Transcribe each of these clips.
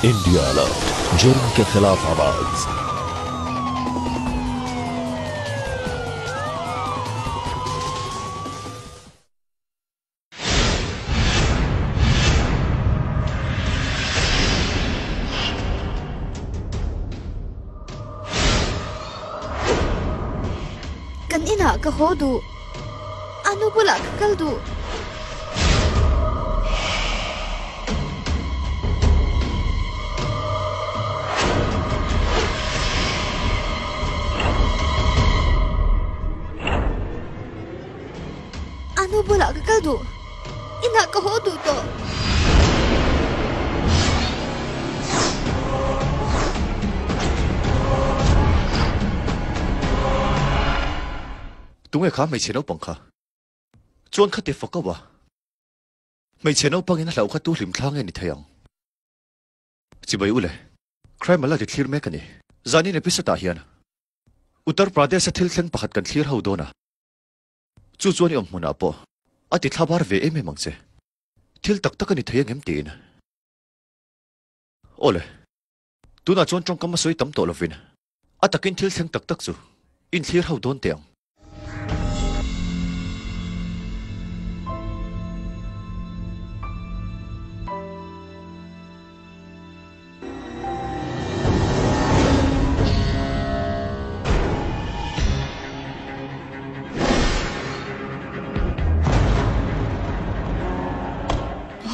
India alert जुर्म के खिलाफ आवाज Kan inah ka haw duh. Anu bulah ka kal duh. Anu bulah ka kal duh. Inah ka haw duh tawh. Tunge kha hmeichhe naupang kha chuan kha ti fak auh a, hmeichhe naupangin a hlauh kha tu hlim thla nge ni thei ang? Chibai u le, crime a la ri thlir mek a ni. Zanin episode ah hian Uttar Pradesh a thil thleng pakhat kan thlir ho dawn a. Chu chuan i awm hmunah pawh a ti thla bar ve em em ang che. Thil tak tak a ni thei angem tiin. Aw le, tunah chuan tawngkam a sawi tam tawh lovin a takin thil thleng tak tak chu inthlir ho dawn teh ang.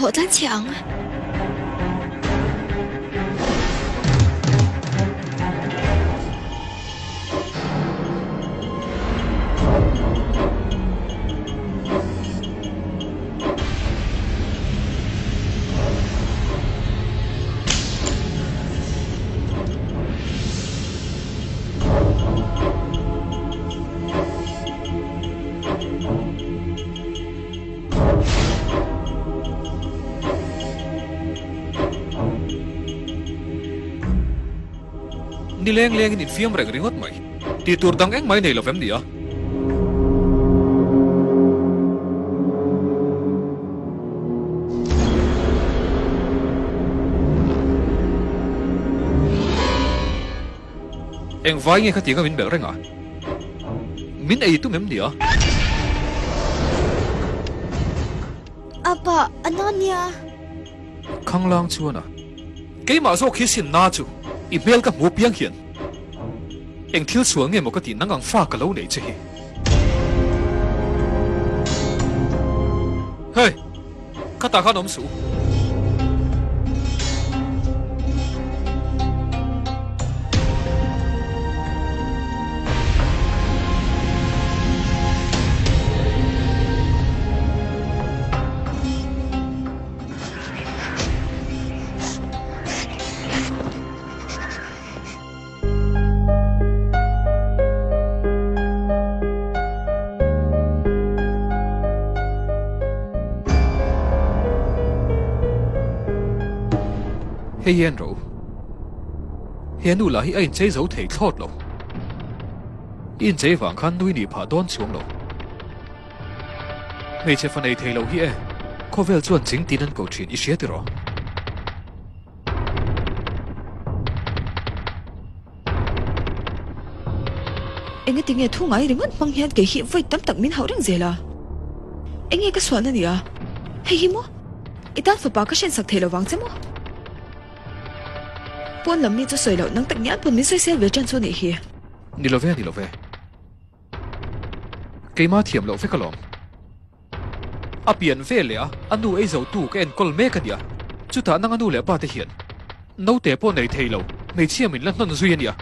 Hawh tlan chhe ang. Ni leng lengin infiam reng ringawt mai. Tih tur dang engmah i nei lo vem nia. Eng vai nge khatianga min belh reng a? Min ei tum em nia? Apa, a na nia. Khanglang chuan a, keimah zawk hi sin na chu i hmel ka hmu piang hian eng thil sual nge maw ka tih nang ang fa ka lo neih che hi. Hey! Khatah khan awm suh u. Hei hian ro. He nu lah hi a inchei zo thei thlawt lo. I inchei vang khan nui nih phah dawn chuang lo. Hmeichhe fa nei thei lo hi e, khawvel chuan ching tin an ko thin i hria tiraw? Engati nge thu ngai ringawt hmang hian kei hi vawi tam tak min hauh reng zel a? Enge ka sualna nia? Hei hi maw? I tan fapa ka hrensak thei lo vang che maw? Pawn lam mi chu sawi loh nang tak ngial pawn min sawisel ve tan chu a nih hi. Ni lo ve, ni lo ve. Keimah thiam loh vek alawm. A pian ve leh a, a nu ei zo tu ka enkawl mek a nia. Chutah nang a nu leh pa te hian naute pawh nei thei lo, hmeichhia min la hnawn zui a nia.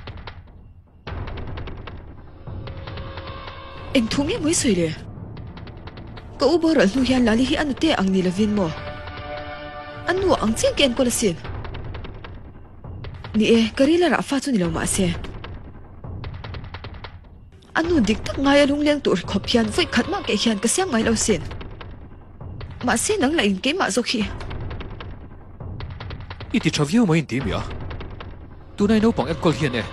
Eng thu nge mawi sawi le? Ka u boral hnu hian Lali hi a nute ang ni lovin maw? A nu ang chiang ka enkawl asin. Ni e, ka ril a rah fa chu ni lo mahse. A nu dik tak ngai a lungleng tur khawp hian vawi khat mah keh hian ka siam ngai lo sin. Mahse nang lah in keimah zawk hi. I ti tha viau mai in ti mi a. Tunai naupang enkawl hian e.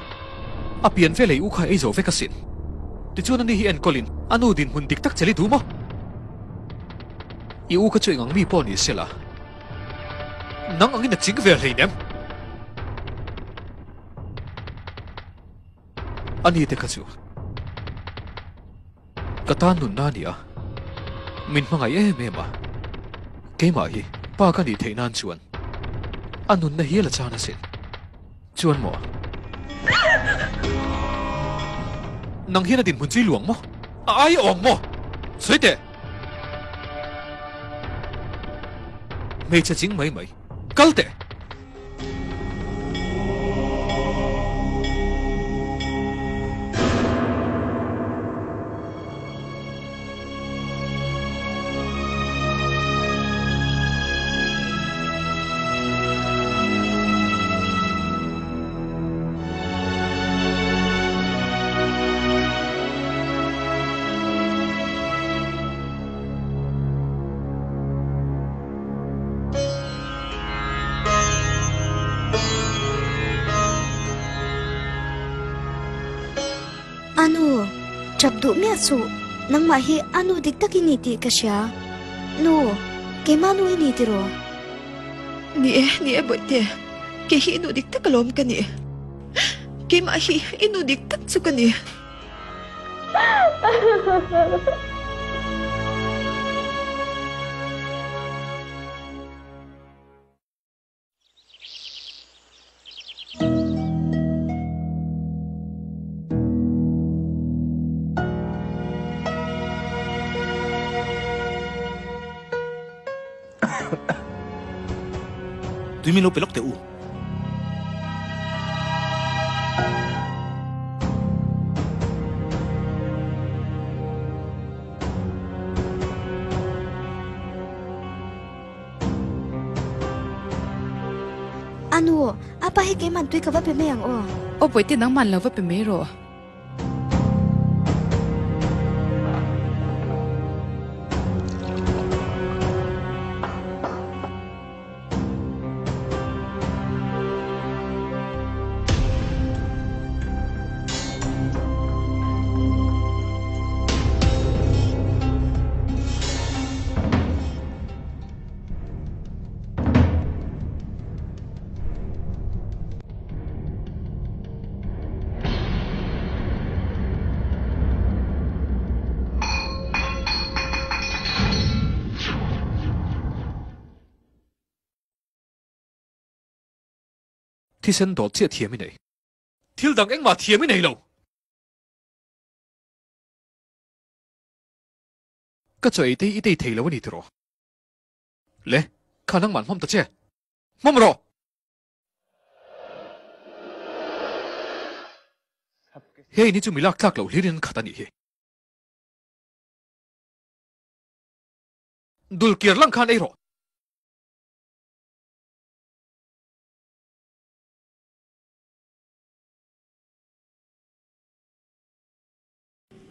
A pian vel ei u kha ei zo vek asin. Tichuan ani hi enkawl in a nu dinhmun dik tak cheli duh maw? I u kha chu eng ang mi pawh ni sela. Nang angin a ching ve hleinem. Ani te kha chu ka tan nunna a ni a, min hmangaih em em a, keimah hi pa ka nih theih nan chuan a nunna hial a chan asin. Chuan maw? Nang hian a dinhmun chu i luang maw? A ai a awm maw? Sawi teh! Hmeichhe ching mai mai. Kal teh! Anu, tap duh miah suh, nangmah hi anu dik tak i ni tih ka hria. Nu, keimah nu i ni tiraw? Ni e, ni e Bawihte, kei hi i nu dik tak alawm ka ni. Keimah hi i nu dik tak chu ka ni. Tui min lo pe lawk teh u. A nu, a pa hi keiman tui ka va pe mai ang aw. Aw Bawihte nangman lo va pe mai rawh. Thisen dawt chiah thiam i nei. Thil dang engmah thiam i nei lo. Ka chaw ei te hi i tei thei lo a ni tiraw? Le, kha nangmah hmawm ta che. Hmawm rawh! Hei ni chu mi lak tlak loh hlir in an khat a nih hi. Dul kir lang khan ei rawh.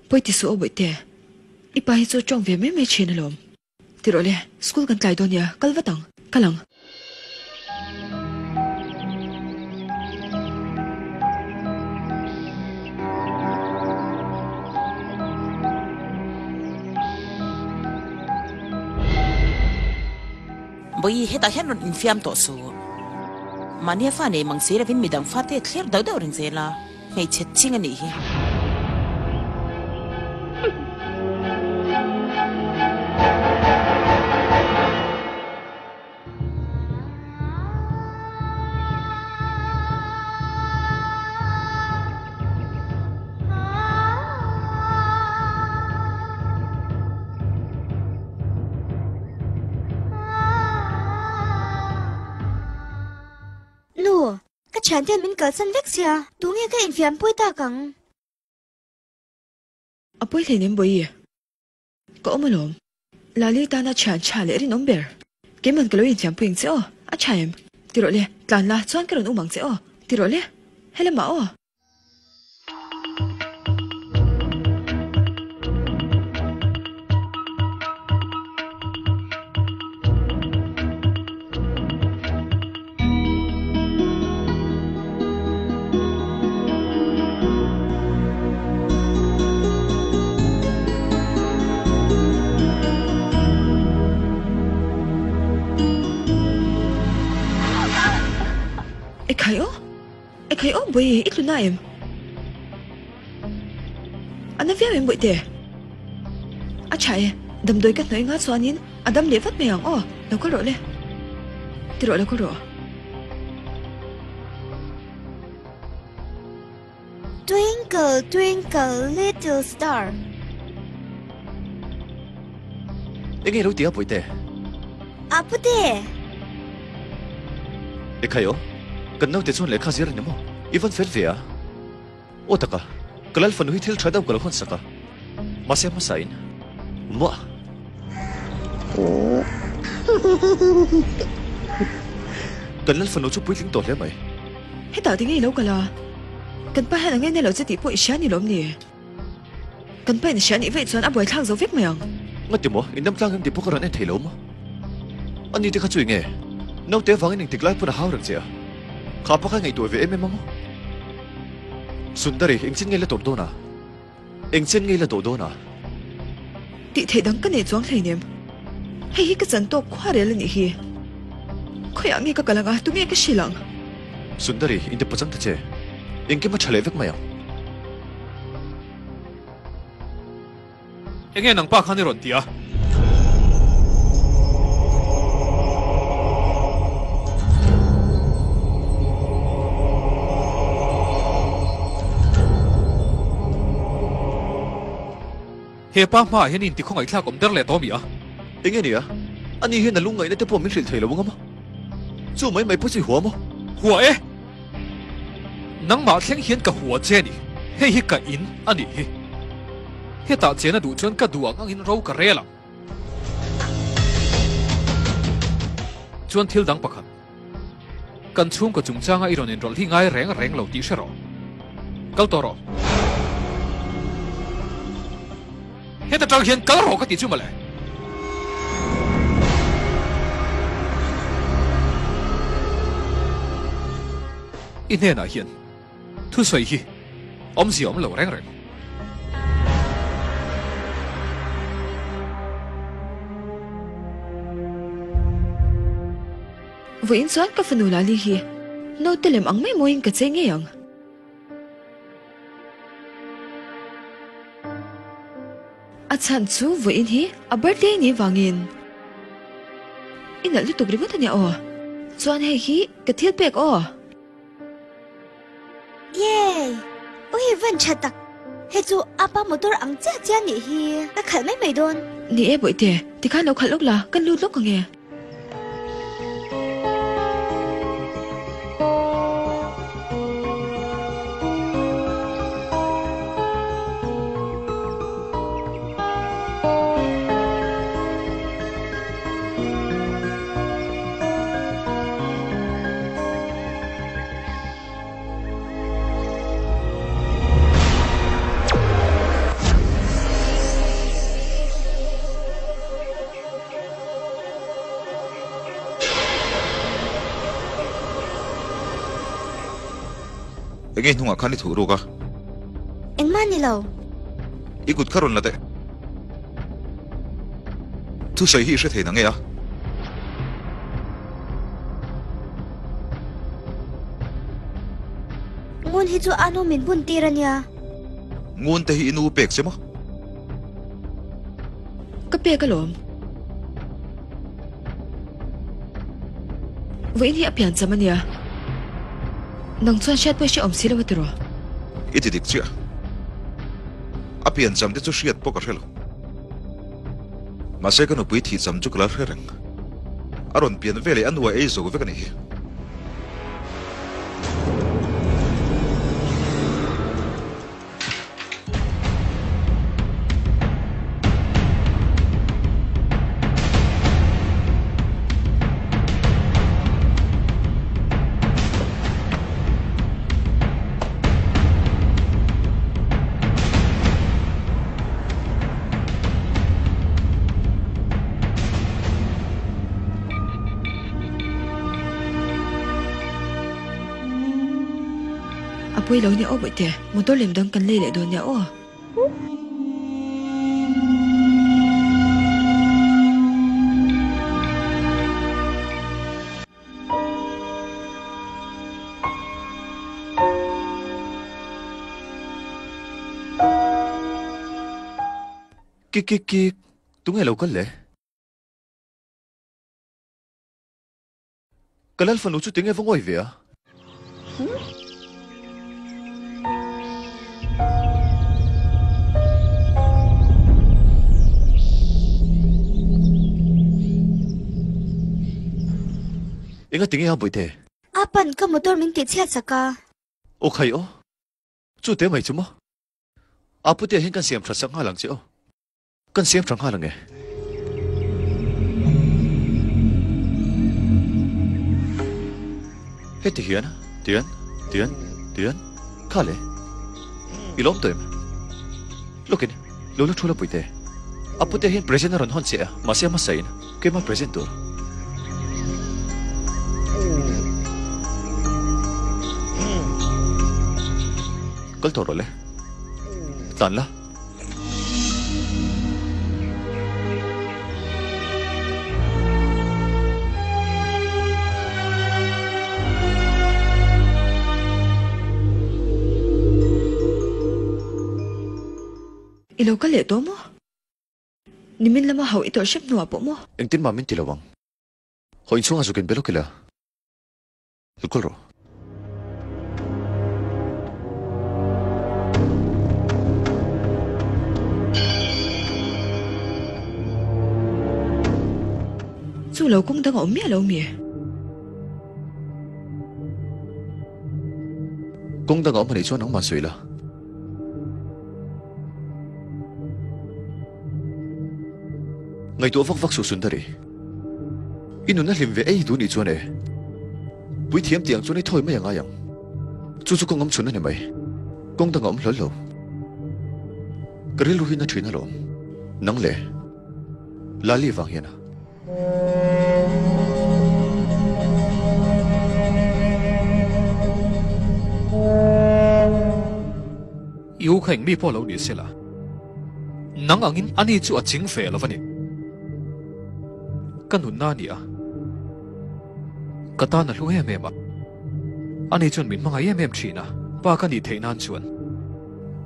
Pawi ti suh aw Bawihte, i pa hi chu tawng ve mai mai thin alawm. Ti rawh le, school kan tlai dawn nia, kal vat ang, kal ang. Bawihi hetah hian rawn infiam tawh suh. Mahnia fa nei mang si lovin midang fate thlir deuh deuh reng zel a. Hmeichhe ching a nih hi. Nu, Ka thiante min kalsan vek sia, tunge ka infiam pawi tak ang? A pawi hleinem Bawihi, ka awm alawm. Lali tana thian tha leh rinawm ber. Keiman ka lo infiam pui ang che aw, a tha em? Ti rawh le, tlan la, chuan ka rawn um ang che aw. Ti rawh le, helamah aw. Ekhai aw, ekhai aw Bawihi i tluna em? A na viau em Bawihte? A tha e, damdawi ka hnawih nga chuanin a dam leh vat mai ang aw, lo kal rawh le. Ti rawh lo kal rawh. Twinkle twinkle little star. Enge lo ti a Bawihte? A pute! Ekhai aw, kan naute chuan lehkha zir a ni maw? I van fel ve a. Aw taka, ka lal fanu hi thil tha deuh ka lo hawn sak a, mahse hmasa in muah. Kan lal fanu chu puitling tawh hle mai. Hetah ti ngei lo kal a, kan pa hian a ngaina lo che tih pawh i hria ni lawm ni? Kan pa in a hria nih vaih chuan a buaithlak zo vek mai ang. Ngati maw, in dam tlang em tih pawh ka rawn en thei lo maw? Ani te kha chu enge? Naute avangin engtik lai pawn a hau reng che a, kha pa kha ngaihtuah ve em em a maw? Sundari, engchen nge la tawrh dawn a? Engchen nge la dawh dawn a? Tih theih dang ka nei chuang hleinem. Hei hi ka chan tawk khua rel a nih hi. Khawiah nge ka kal ang a, tunge ka hrilh ang? Sundari, in ti pachang ta che. Engkim a tha leh vek mai ang. Enge nang pa khan i rawn ti a? He pa hmaah hian inti khawngaihthlak awm der leh tawh mi a? Enge nia? Ani hian a lungngaihna te pawh min hrilh thei lo ang a maw? Chu mai mai pawh chu i hua maw? Hua e! Nangmah thleng hian ka hua che a ni. Hei hi ka in a nih hi. Hetah chen a duh chuan ka duh ang angin ro ka rel ang. Chuan thil dang pakhat. Kan chhungkaw chungchanga i rawn inrawlh hi ngai reng reng lo tih hre rawh. Kal tawh rawh. Heta tang hian kal rawh ka ti chu mawle. I hnenah hian thusawi hi awmzia awm lo reng reng. Vawiin chuan ka fanu Lali hi naute lem ang mai mawiin ka chei ngei ang. A chhan chu vawiin hi a birthday ni vangin i nalh lutuk ringawt ania aw. Chuan hei hi ka thil pek aw. Yay! Ui van tha tak. Hei chu apa motor ang chiah chiah nih hi ka khalh mai mai dawn. Ni e Bawihte, tikhan lo khalh lawk la, kan lut lawk ang e. Enge hnungah khan i thuh ruk a? Engmah ni lo. I kut kha rawn la teh. Thusawi hi i hre thei na nge a? Ngun hi chu a nu min bun tir a nia. Ngun te hi i nu pek che maw? Ka pek alawm. Vawiin hi a pian cham a nia. Nang chuan hriat pawh i hrehawm si lo a tiraw? I ti dik chiah. A pian cham te chu hriat pawh ka hre lo. Mahse ka nupui thih cham chu ka la hre reng. A rawn pian ve leh a nuai ei zo vek a nih hi. A pawi lo nia aw Bawihte, motor lem dang kan lei leh dawn nia aw. Kik kik kik, tunge lo kal le? Ka lal fanu chu tinge va ngawi ve a? Enga tinge a bawihte? A pan ka motor min tihchhiat sak a. Aw khai aw. Chu te mai chu maw? A putea hian kan siam that sak nghal ang che aw. Kan siam tha nghal ang e. Heti hian, tian, tian, tian, kha le. I lawm tawh em? Lawkin, lo la thu la puite. A putea hian present a rawn hawn che a, mahse a hmasa in keimah present tur. Kal tawh rawh le. Tlan la. I lo kal leh tawh maw? Nimin lama hauh i tawrh hrep hnuah pawh maw? Engtin mah min ti lo ang. Haw inchhungah zuk inbe lawk ila. Lo kal rawh. Chu lo kawng dang a awm miah lo mi? Kawng dang a awm a nih chuan nangmah sawi la. Ngaihtuah vak vak suh Sundari. I nunna hlim ve ei duh nih chuan e. Puithiam tih ang chuan i thawi mai a ngai ang. Chu chu kawng awm chhun a ni mai. Kawng dang a awm hlawl lo. Ka rilru hi na thin alawm. Nang le. Lali vang hian a. I u kha eng mi pawh lo ni sela. Nang angin ani chu a ching ve lo va ni. Ka nunna a ni a. Ka tan a hlu em em a. Ani chuan min hmangaih em em thin a, pa ka nih theih nan chuan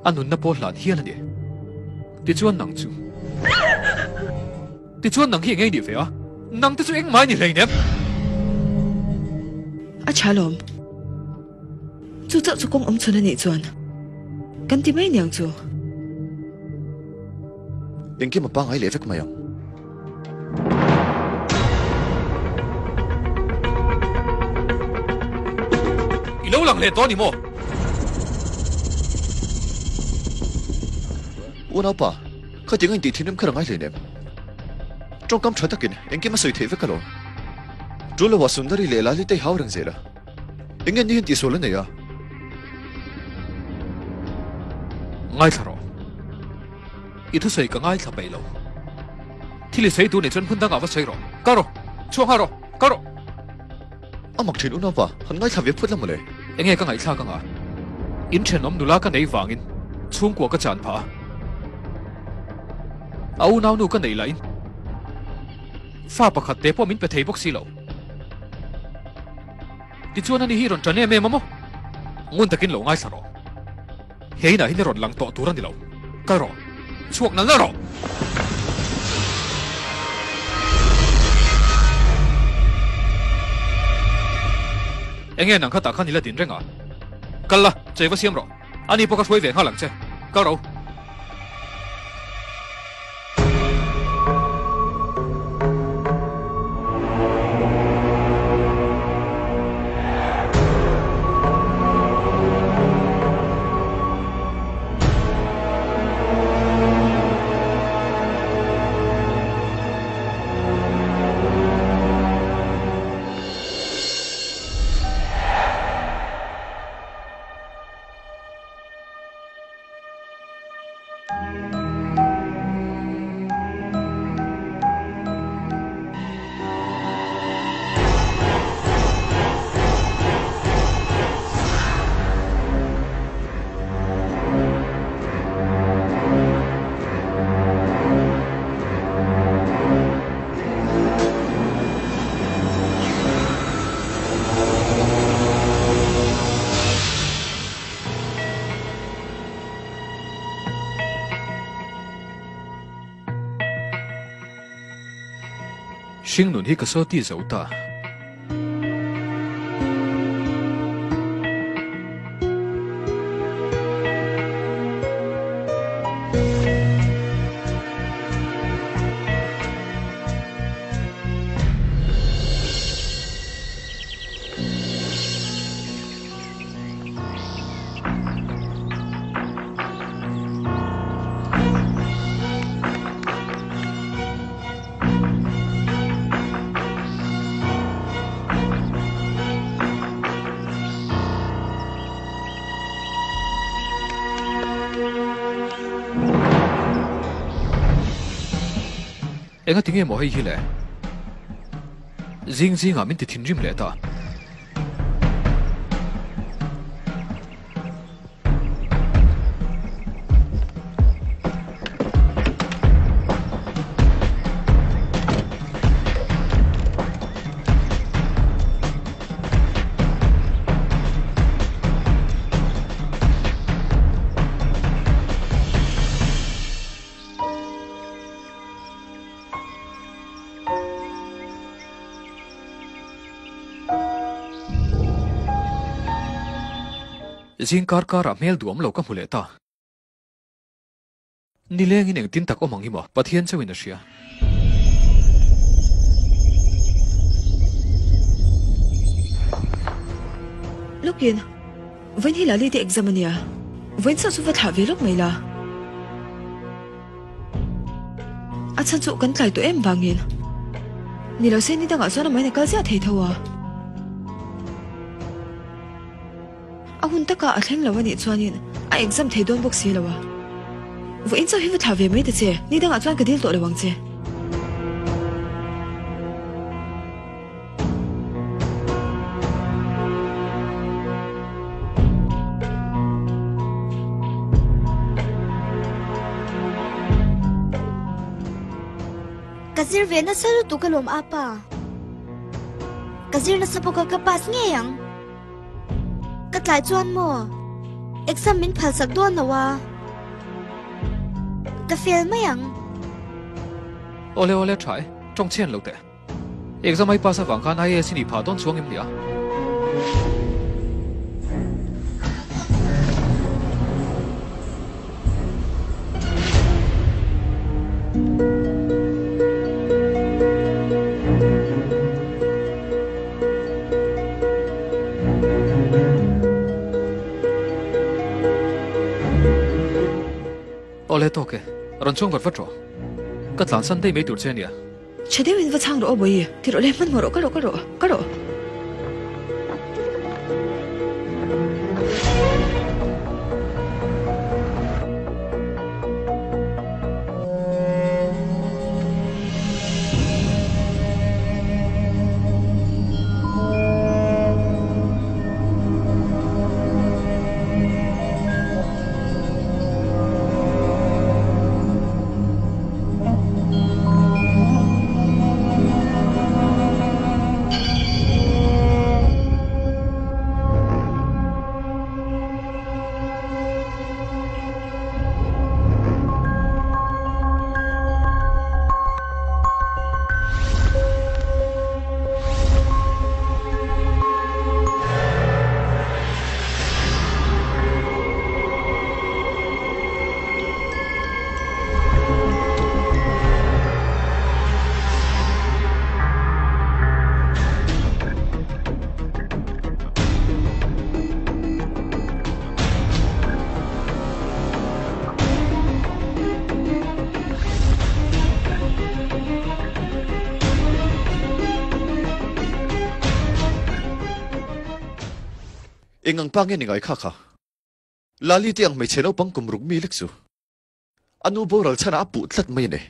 a nunna pawh hlan hial a ni. Tichuan nang chu. Tichuan nang hi eng ei nih ve a? Nang te chu engmah i ni hleinem. A tha lawm. Chu chauh chu kawng awm chhun a nih chuan kan ti mai niang chu. Engkim a pangngai leh vek mai ang. I lo lang leh tawh a ni maw? Unaupa, khatiang a intih thinrim kher a ngai hleinem. Tawngkam tha takin engkim a sawi theih vek alawm. Tul loah Sundari leh Lalite i hau reng zel a. Enge ni hian tihsual a nei a? Ngaithla rawh. I thusawi ka ngaithla peih lo. Thil i sawi tur nih chuan hmun dangah va sawi rawh. Kal rawh. Chhuak nghal rawh. Kal rawh. A mak thin unaupa, han ngaithla ve phut la mawle. Enge ka ngaihthlak anga? In thenawm nula ka nei vangin chhungkua ka chan phah a. A unaunu ka neih lahin fa pakhat te pawh min pe thei bawk si lo. Tichuan ani hi i rawn tan em em a maw? Ngun takin lo ngaithla rawh. He inah hian i rawn lang tawh tur a ni lo. Kal rawh. Chhuak nal nal rawh. Enge nang khatah khan i la din reng a? Kal la, chei va siam rawh. Ani pawh ka hruai ve nghal ang che. Kal rawh u. Hringnun hi ka sawti zo ta. Enga tinge maw hei hi le? Zing zingah min ti thinrim leh ta. Zing kar karah hmel duam lo ka hmu leh ta. Nilengin engtin tak awm ang hi maw? Pathian chauhin a hria. Lawkin, vawiin hi Lali te exam a nia. Vawiin chauh chu va thlah ve lawk mai la. A chhan chu kan tlai tawh em vangin. Ni lo se ni dangah chuan amahin a kal ziah thei tho a. A hun takah a thleng lo a nih chuanin a exam thei dawn bawk si lo a. Vawiin chauh hi va thlah ve mai ta che, ni dangah chuan ka dil tawh lo ang che. Ka zir ve nasa lutuk alawm apa. Ka zir nasa bawk a ka pass ngei ang. Ka tlai chuan maw exam min phalsak dawn lo a. Ka fail mai ang. Awle awle tha e, tawng chhian lo teh. Exam ai pass avang khan IAS i nih phah dawn chuang em nia? Awle tawk e, rawn chuang vat vat rawh. Ka tlansan daih mai tur che ania. Tha deuhin va chhang rawh aw Bawihi, ti rawh le, hmanhmawh rawh, kal rawh, kal rawh, kal rawh. Eng ang pa nge ni ngai kha kha? Lali te ang hmeichhe naupang kum ruk mi lek chu. A nu boral chhanah a puh tlat mai a ni.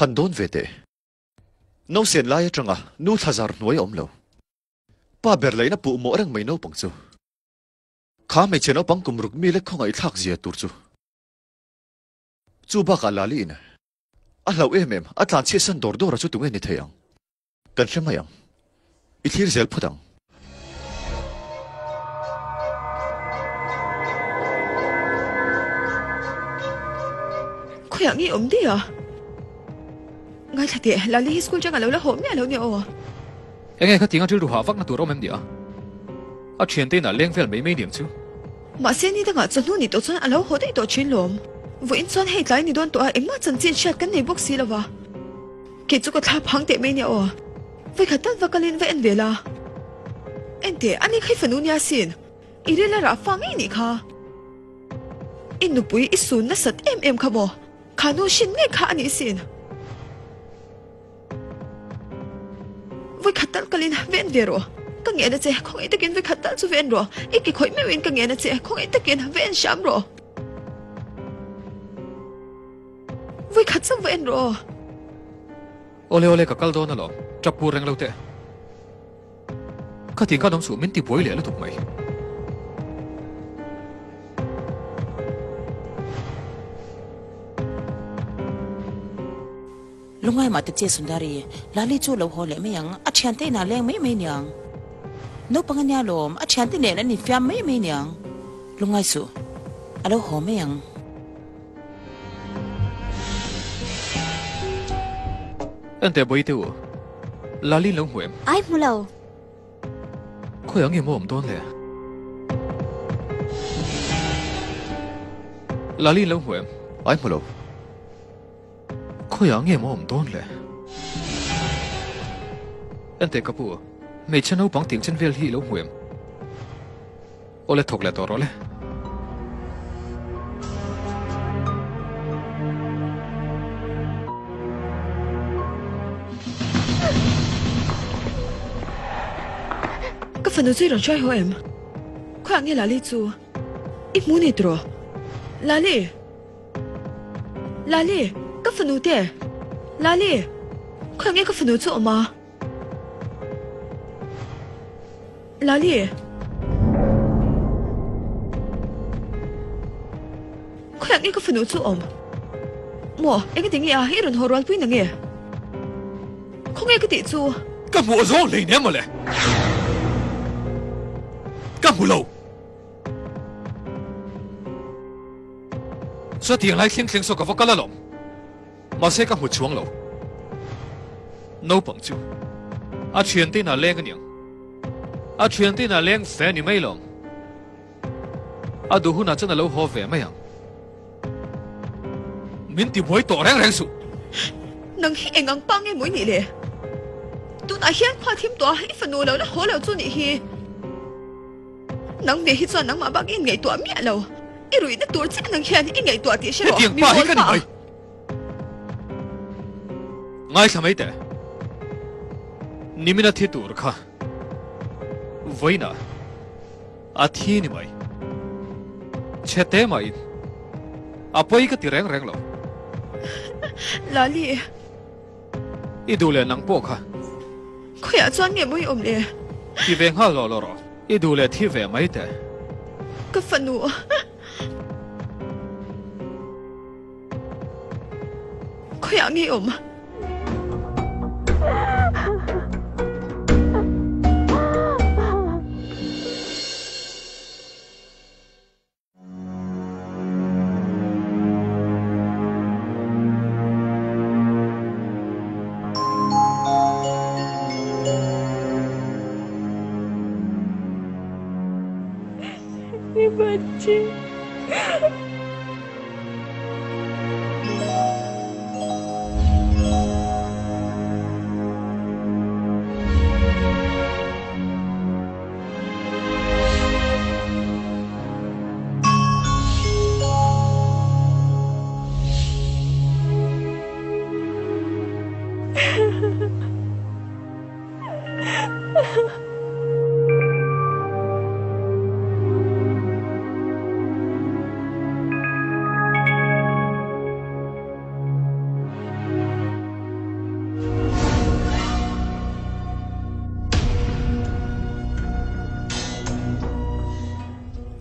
Han dawn ve teh. Nausen lai atanga nu thlazar hnuai a awm lo. Pa ber lain a puh mawh reng mai naupang chu. Kha hmeichhe naupang kum ruk mi lek khawngaih thlak zia tur chu. Chu bakah Lali in a hlauh em em a tlan chhiatsan dawr dawr a chu tunge ni thei ang. Kan hre mai ang. I thlir zel phawt ang. Khawiah nge awm daih a? Ngaithla teh, Lali hi school chang a lo la haw miah lo nia aw. Enge khatinga rilru hah vakna tur awm em nia? A thiante inah leng vel mai mai niang chu. Mahse ni dangah chawhnu ni tawh chuan a lo haw daih tawh thin lawm. Vawiin chuan hei tlai ni dawn tawh a engmah chanchin hriat kan nei bawk si lo va. Kei chu ka thla phang teh mai nia aw. Vawikhat tal va kalin va en ve la. Enteh, ani kha i fanu nia sin. I ril a rah fa ngei nih kha. I nupui i sun nasat em em kha maw? Kha nu hrin ngei kha a nih sin. Vawikhat tal kalin va en ve rawh. Ka ngen a che, khawngaih takin vawikhat tal chu va en rawh. I ke khawih meuhin ka ngen a che, khawngaih takin va en hram rawh. Vawikhat chauh va en rawh aw. Awle awle ka kal dawn alawm, tap pur reng lo teh. Khatin khan awm suh min ti buai leh lutuk mai. Lungai mah te che Sundari, Lali chu lo haw leh mai ang, a thiante inah leng mai mai niang. Naupang ania lawm, a thiante nen an infiam mai mai niang. Lungai suh, a lo haw mai ang. Enteh Bawihte u, Lali lo hmu em? Ai hmu lo. Khawi ang nge maw awm dawn le? Lali lo hmu em? Ai hmu lo. Khawi ang nge maw awm dawn le? Enteh ka pu, hmeichhe naupang tiang chen vel hi i lo hmu em? Awle thawk leh tawh rawh le. Ka fanu chu i rawn hruai haw em? Khawiah nge Lali chu? I hmu ni tiraw? Lali! Lali! Ka fanu te! Lali! Khawiah nge ka fanu chu awm a? Lali! Khawiah nge ka fanu chu awm? Maw, eng ti nge a, i rawn haw rualpui na nge? Khawnge ka tih chu? Ka hmuh zawng hlei nen mawle. Ka hmu lo. Chutiang lai thleng thleng saw ka va kal alawm. Mahse ka hmu chuang lo. Naupang chu a thiante inah leng aniang. A thiante inah leng fe ni mai lawm. A duh hunah chuan a lo haw ve mai ang. Min ti buai tawh reng reng suh. Nang hi eng ang pa nge maw i nih le? Tunah hian khua thim tawh a, i fanu lo la haw lo chu nih hi. Nang ve hi chuan nangmah bak i inngaihtuah miah lo. I ruihna tur chiah nang hian i ngaihtuah tih hre rawh, Hetiang pa hi ka ni mai. Ngaithla mai teh. Nimina thi tur kha vawiinah a thi ni mai. Chhe te mahin a pawi ka ti reng reng lo. Lali. I duh leh nang pawh kha. Khawiah chuan nge maw i awm le? Ti ve nghal lawh lawh rawh. I duh leh thi ve mai teh. Ka fanu. Khawiah nge i awm?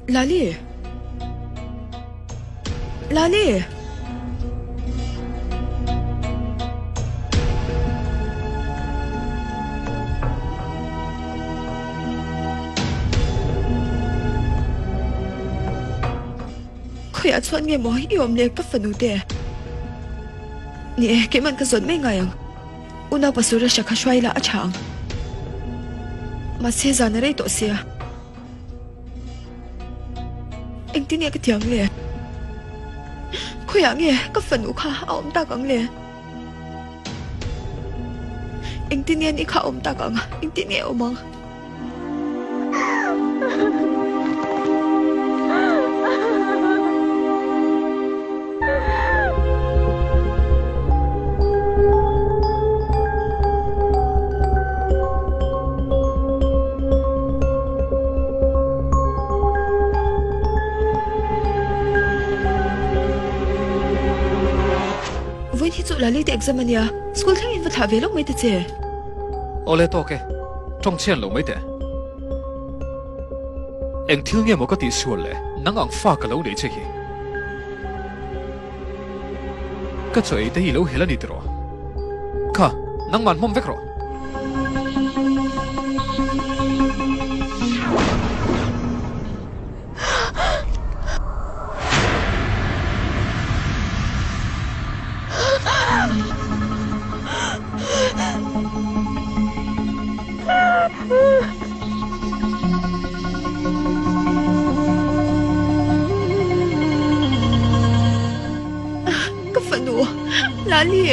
Lali! Lali! Khawiah chuan nge maw i awm le ka fanu te? Ni e, keiman ka zawt mai ngai ang. Unaupa Suresh-a kha hruai ila a tha ang. Mahse zan a rei tawh sia. Engtin nge ka ti ang le? Khawiah nge ka fanu kha a awm tak ang le? Engtin nge ni kha a awm tak ang? Engtin nge a awm ang? Vawiin hi chu Lali te exam ania, school thleng in va thlah ve lawk mai ta che. Awle tawk e, tawng chhian lo mai teh. Eng thil nge maw ka tih sual le, nang ang fa ka lo nei che hi. Ka chaw ei te hi i lo hel a ni tiraw? Kha, nangman hmawm vek rawh. Ka fanu, Lali.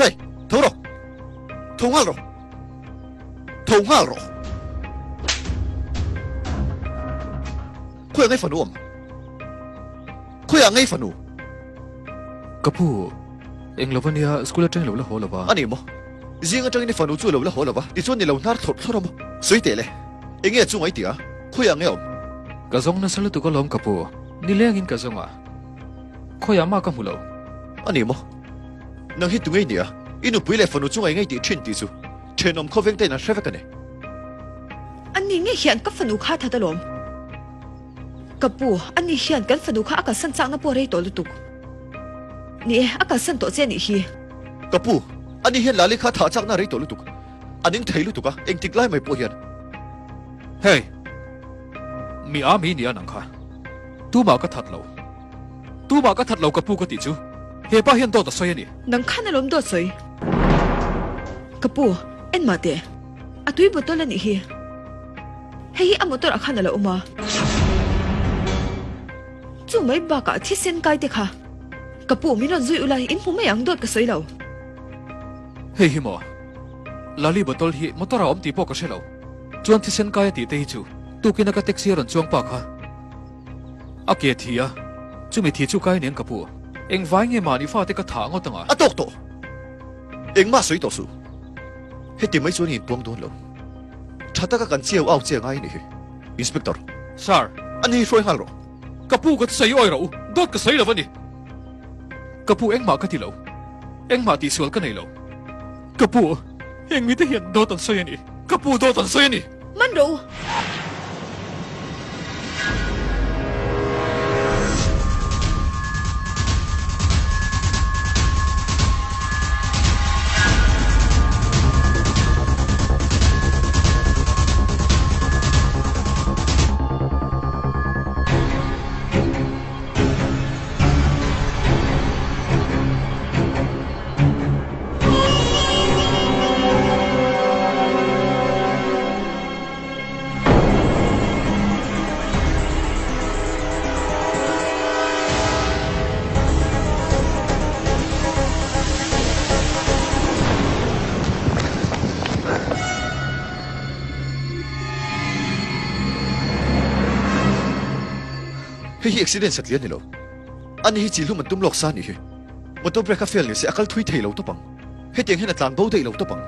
Hey, tho rawh. Tho nghal rawh. Tho nghal rawh. Khawiah ngei fanu awm? Khawiah ngei fanu? Ka pu, eng lo va nia, school atangin lo la haw lo va. A ni maw? Zing atangin i fanu chu lo la haw lo va, tichuan ni lo hnar thlawrh thlawrh a maw? Sawi teh le, eng nge chunga i tih a? Khawiah nge awm? Ka zawng nasa lutuk alawm ka pu, nilengin ka zawng a, khawiah mah ka hmu lo. A ni maw? Nang hi tungei nia, i nupui leh fanu chunga i ngei tih thin tih chu thenawm khawveng tein an hre vek a ni. A ni nge hian ka fanu kha that alawm. Ka pu, a ni hian kan fanu kha a kalsan chakna pawh rei tawh lutuk. Ni e, a kalsan tawh che a nih hi. Ka pu, a ni hian Lali kha thah chakna rei tawh lutuk. A ning thei lutuk a, engtik lai mai pawh hian. Hey! Mi a mi nia nang kha. Tumah ka that lo. Tumah ka that lo ka pu ka tih chu. He pa hian dawt a sawi a ni. Nang khan alawm dawt sawi. Ka pu, en mah teh. A tui bottle a nih hi. Hei hi a motor ah khan a lo awm a. Chu mai bakah thisen kai te kha. Ka pu min rawn zui ula in hmu mai ang dawt ka sawi lo. Hei hi maw? Lali bottle hi motor ah awm tih pawh ka hre lo. Chuan thisen kai a tih te hi chu tukin a ka taxi a rawn chuang pa kha. A ke thi a, chumi thi chu kai nen ka pu. Engvai nge mahni fate ka thah ngawt anga? A tawk tawh! Engmah sawi tawh suh. Heti mai chuan i inpuang dawn lo. Tha taka kan chiau au che ngai a nih hi. Inspector. Sir. A ni hruai nghal rawh. Ka pu ka sawi awi rawh u, dawt ka sawi lo a ni. Ka pu engmah ka ti lo. Engmah tihsual ka nei lo. Ka pu, heng mite hian dawt an sawi a ni. Ka pu dawt an sawi a ni. Man rawh u. Hei hi accident satliah a ni lo. Ani hi chilhum an tum lawk sa a nih hi. Motor brake a fail ni se a kal thui thei lo tawp ang. Hetiang hian a tlan bo daih lo tawp ang.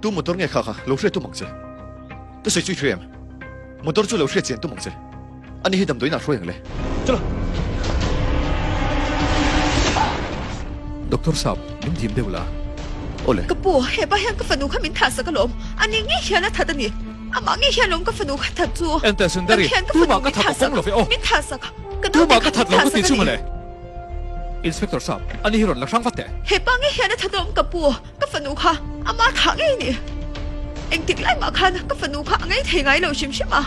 Tu motor nge kha kha lo hriat tum ang che. Ka sawi chu i hria em? Motor chu lo hriat chian tum ang che. Ani hi damdawiin ah hruai ang le. Chula! Doctor Sap, min dim deuh la. Awle. Ka pu, hepa hian ka fanu kha min thah sak alawm. Ani ngei hian a that a ni. Amah ngei hian lawm ka fanu kha that chu. Enteh Sundari, Nang hian ka fanu tumah ka min that thah awk sak lo ve aw. Min thah sak. Ka naute Tumah kha ka that min lo thah ka ti sak a chu ni. mawle. Inspector Sap, ani hi rawn la hrang vat teh. Hepa ngei hian a that alawm ka pu, ka fanu kha amah thah ngei a ni. Engtik lai mah khan ka fanu kha a ngei thei ngai lo hrim hrim a.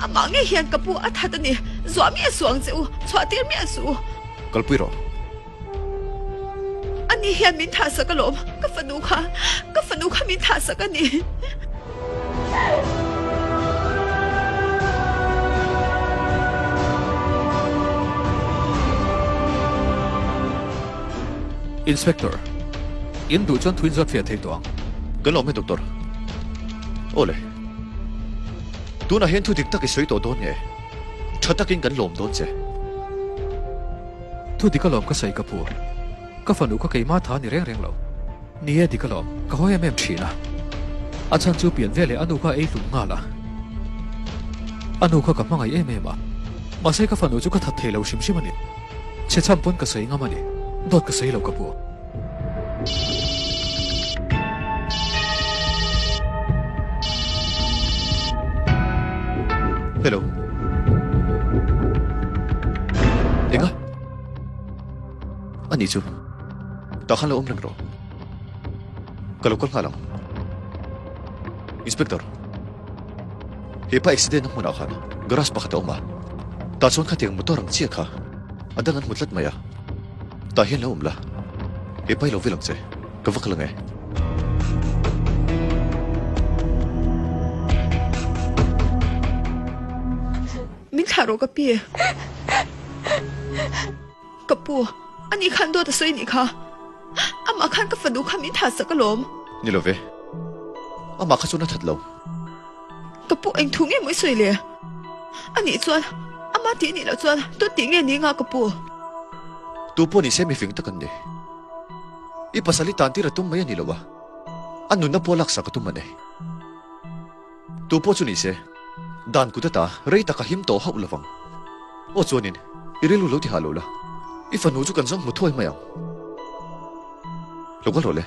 Amah ngei hian ka pu a that a ni. Zuah miah suh ang che u, chhuah tir miah suh u. Kalpui rawh. Ani hian min thah sak alawm, ka fanu kha, ka fanu kha min thah sak a ni. Inspector, in duh chuan thuin zawt fiah thei tawh ang. Kan lawm e Doctor. Aw le. Tunah hian thu dik tak i sawi tawh dawn nge? Tha takin kan lawm dawn che. Thu dik alawm ka sawi ka pu. Ka fanu kha keimah tha ni reng reng lo. Ni e dik alawm, ka hawi em em thin a. A chhan chu pian veleh a nu kha ei hlum nghal a. A nu kha ka hmangaih em em a. Mahse ka fanu chu ka that thei lo hrim hrim a ni. Chhe chham pawn ka sawi ngam a ni. Dawt ka sawi lo ka pu. Hello. Enga? Ani chu. Tah khan lo awm reng rawh. Ka lo kal nghal ang. Inspector. Hepa accident na hmunah khan garage pakhat a awm a. Tah chuan khatiang motor ang chiah kha a dang an hmu tlat mai a. Tah hian lo awm la, he pai lo vil ang che, ka va kal ang e. Min thlah rawh ka pi. Ka pu, ani khan dawt a sawi nih kha. Amah khan ka fanu kha min thah sak alawm. Ni lo ve, amah kha chuan a that lo. Ka pu eng thu nge maw i sawi le? Anih chuan ama tih nih loh chuan tu tih nge ni nga ka pu? Tu pawh ni se mifing tak an ni. I pasal i tan tir a tum mai a ni lo a, a nunna pawh laksak a tum a ni. Tu pawh chu ni se, dan kut ata rei tak a him tawh hauh lovang. Aw chuanin i rilru lo ti hah lo la, i fanu chu kan zawng hmu thuai mai ang. Lo kal rawh le.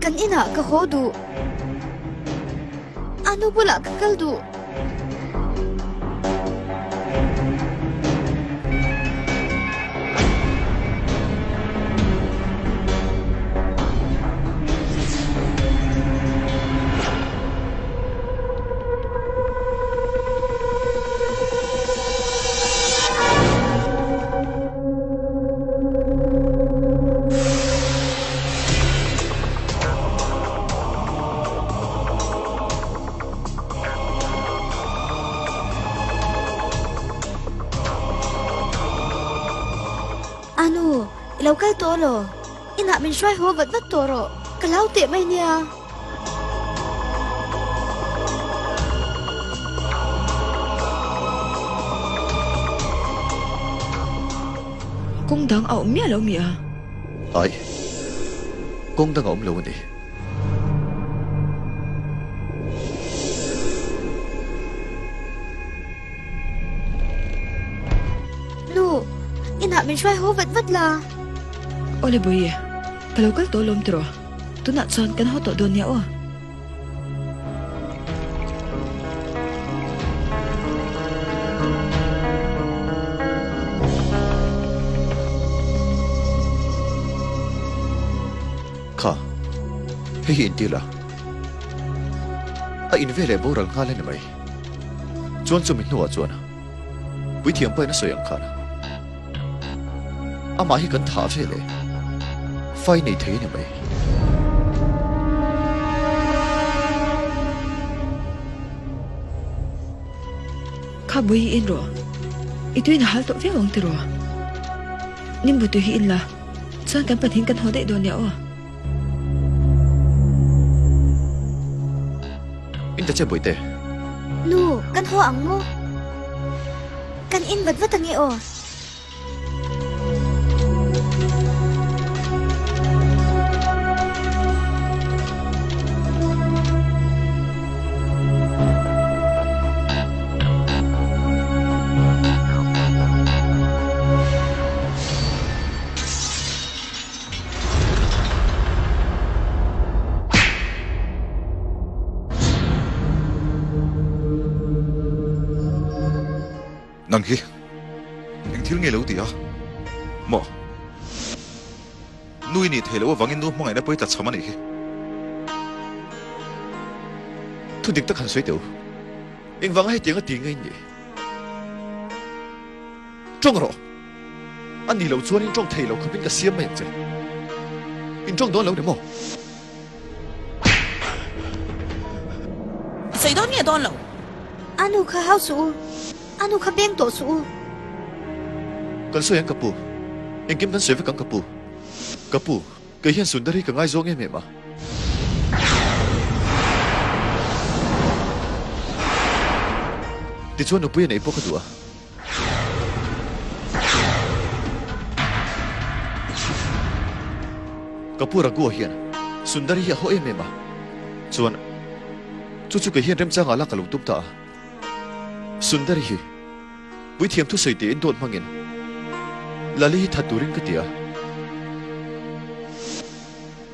Kan inah ka haw duh. A nu bulah ka kal duh. Anu, i lo kal tawh lo. Inah min hruai haw vat vat tawh rawh. Ka hlau teh mai nia. Kawng dang a awm miah lo mi a? Ai, kawng dang a awm lo a ni. Nu, inah min hruai haw vat vat la. Awle Bawihi, ka lo kal tawh lawm tiraw? Tunah chuan kan haw tawh dawn nia aw. Kha, hei hi intir la. A in veleh boral nghal a ni mai. Chuan chumi hnuah chuan puithiam pawhin a sawi ang khan amah hi kan thah ve leh fai nei thei a ni mai. Kha bui hi in rawh. I tuin a hal tawh viau ang tiraw? Nimbu tui hi in la, chuan kan pahnihin kan haw daih dawn nia aw. In ta che Bawihte. Nu, kan haw ang maw? Kan in vat vat ange aw. Nang hi eng thil nge lo ti a? Maw? Nu i nih theih loh avangin nu hmangaihna pawh i tla chham a nih hi. Thu dik tak han sawi teh u. Engvanga hetianga ti nge in nih? Tawng rawh! A ni lo chuan in tawng thei lo khawpin ka siam mai ang che. In tawng dawn lo ni maw? Sawi dawn nge dawn lo? A nu kha hau suh u. A nu kha beng tawh suh u. Kan sawi ang ka pu. Engkim kan sawi vek ang ka pu. Ka pu, kei hian Sundar hi ka ngaizawng em em a. Tichuan nupui a neih pawh ka duh a. Ka pu Raghu hian Sundari hi a haw em em a, chuan chu chu kei hian remchangah lak ka lo tum ta a. Sundari hi puithiam thusawi tiin dawt hmangin Lali hi that turin ka ti a.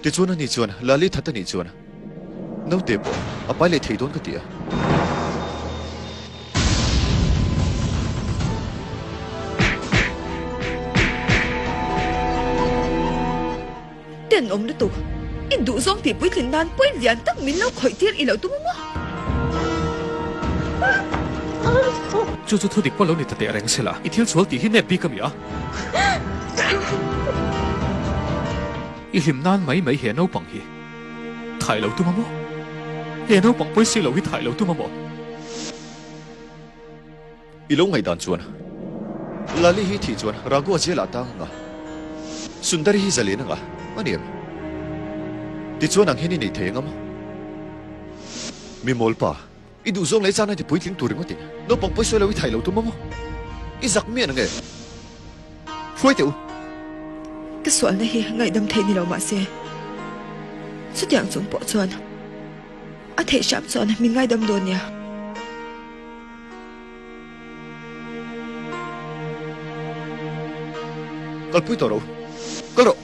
Tichuan ani chuan Lali that anih chuan Naute pawh a pai leh thei dawn ka ti a. Tenawm lutuk, i duhzawng tih puitlin nan pawi lian tak min lo khawih tir i lo tum a maw? Chu chu thudik pawh lo ni ta teh reng se la, i thil sual tih hi nep bik a mi a? I hlim nan mai mai he naupang hi thai lo tum a maw? He naupang pawisi lo hi thai lo tum a maw? I lo ngaihdan chuan Lali hi thih chuan Raghu a jail ah tang anga, Sundari hi zalen anga a ni em? Tichuan ang hian i nei thei anga maw? Mi mawl pa, i duhzawng leh chana ti puitling tur ringawtin naupang pawisa lo i thai lo tum a maw? I zak miah nge? Hruai teh u. Ka sualna hi ngaihdam theih ni lo mah se, chutiang chung pawh chuan a theih hram chuan min ngaidam dawn nia. Kalpui tawh rawh u. Kal rawh.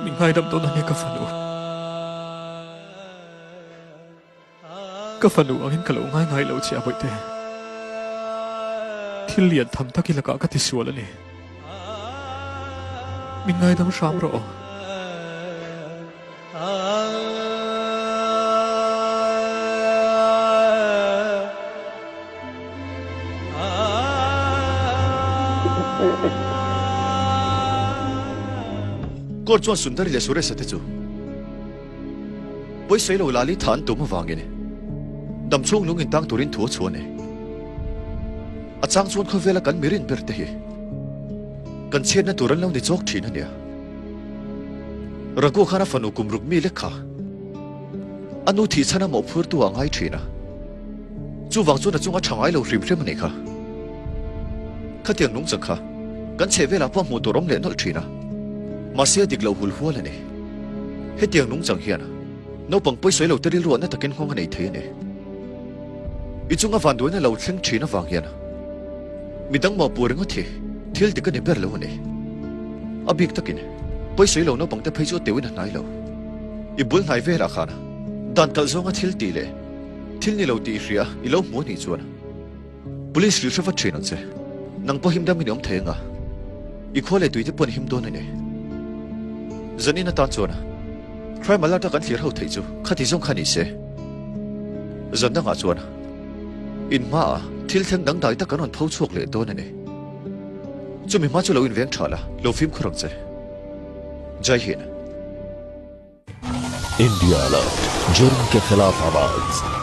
Min ngaidam dawn a nia ka fanu. Ka fanu angin ka lo ngai ngai lo che a bawihte. Thil lian tham tak i lakah ka tisual a ni. Min ngaidam hram rawh aw. Court chuan Sundari leh Suresh-a te chu pawisawi lo Lali tha an tum avangin damchhung lung intang turin thu a chhuah a ni. A chang chuan khawvela kan mirin ber te hi kan chhiatna tur an lo ni chawk thin a nia. Raghu khan a fanu kum ruk mi lek kha a nu thih chhan a mawhphurtu ah a ngai thin a. Chuvang chuan a chunga tha ngai lo hrim hrim a nih kha. Khatiang nungchang kha kan chheh velah pawh hmuh tur awm leh nawlh thin a. Mahse a dik loh hul hual a ni. Hetiang nungchang hian naupang pawisawi lo te rilru ah na takin nghawng a nei thei a ni. I chunga vanduaina lo thleng thin avang hian midang mawhpuh ringawt hi thil dik a ni ber lo a ni. A bik takin pawisawi lo naupang te phei chu a teuhin a hnai lo. I bul hnai velah khan dan kalh zawnga thil tih leh Thil ni lo tih i hria i lo hmu a nih chuan Police rilhre vat thin ang che. Nang pawh him damin i awm thei anga, i khua leh tuite pawh an him dawn a ni. Zanin atan chuan crime alert a kan thlir ho theih chu khati zawng kha ni se. Zan dangah chuan in hmaah thil thleng dangdai tak kan rawn tho chhuak leh dawn a ni. Chumi hma chu lo inveng tha la, lo fimkhur ang che. Jai Hind. India Alert, jurm ke khilaf awaaz.